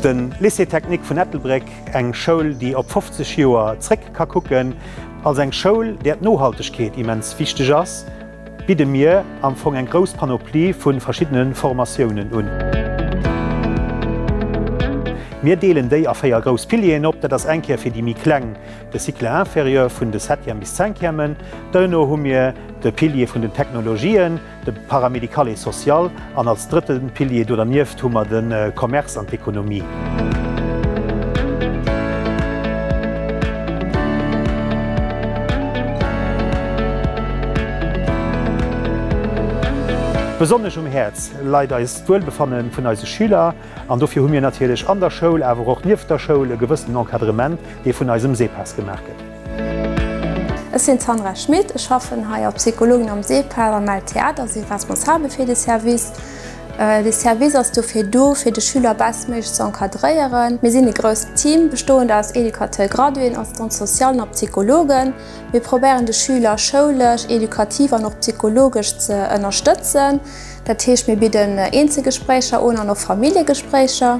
De Lycée Technique vun Ettelbréck, eng Schoul, déi op 50 Joer zréck ka kucken. Als eng Schoul, där d'Nohaltegkeet immens wichteg ass, bidde mir am Fong eng grouss Panoplie vu verschiddene Formatiounen un. Mir deelen déi a 4 grouss Pilieren op. Dat ass eng Kéier fir déi méi Kleng de Cycle inférieur vun de Septième bis Cinquièmen. Duerno hu mir de Pilier vun den Technologien, de Paramédical et social an als drëtte Pilier do dernieft hu mer de Commerce an d'Economie. Besonnesch um Häerz leit eis d'Wuelbefanne vun eise Schüler an dofir hu mir natierlech an der Schoul, awer och nieft der Schoul e gewëssenen Encadrement, dee vun eisem SEPAS gemaach gëtt. Ech sinn d'Sandra Schmit, ech schaffen hei als Psychologin am SEPAL am LTA, da si responsabel fir de Service. De Service ass dofir do, fir de Schüler bestméiglech ze encadréieren. Mir sinn e grousst Team, bestoend aus Educateur graduéen, Assistante socialen a Psychologen. Mir probéieren de Schüler schoulesch, edukativ an och psychologesch ze ënnerstëtzen. Dat heescht, mir bidden Eenzelgespréicher un an och Familljegespréicher.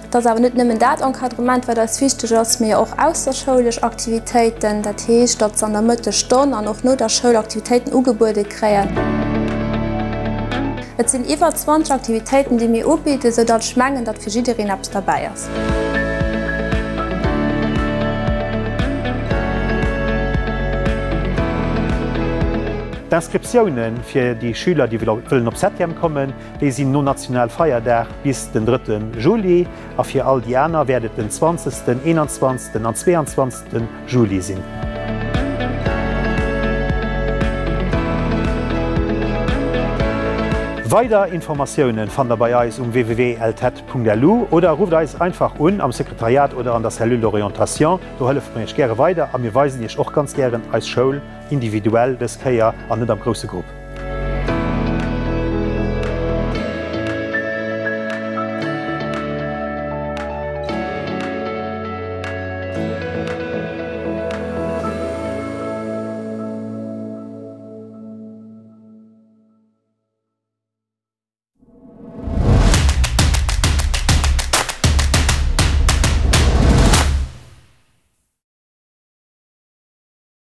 Et ass awer net nëmmen dat Encadrement, wat eis wichteg ass, mee och ausserschoulesch Aktivitéiten. Dat heescht, datt se an der Mëttesstonn an och no der Schoul Aktivitéiten ugebuede kréien. Et sinn iwwer 20 Aktivitéiten, déi mir ubidden, sou datt ech mengen, datt fir jiddereen eppes derbäi ass. D'Inscriptioune fir déi Schüler, déi wëllen op Septième kommen, Déi sinn no Nationalfeierdag bis den drëtte Juli a fir all déi aner wäert et den zwanzegsten, eenanzwanzegsten an zweeanzwanzegste Juli sinn. Weider Informatioune fannt der bei eis um www.lted.lu oder rufft eis einfach un am Sekretariat oder an der Cellule d'orientation. Do hëllefe mer iech gäre weider a mir weisen iech och ganz gären eis Schoul individuell dës Kéier an net am grousse Grupp.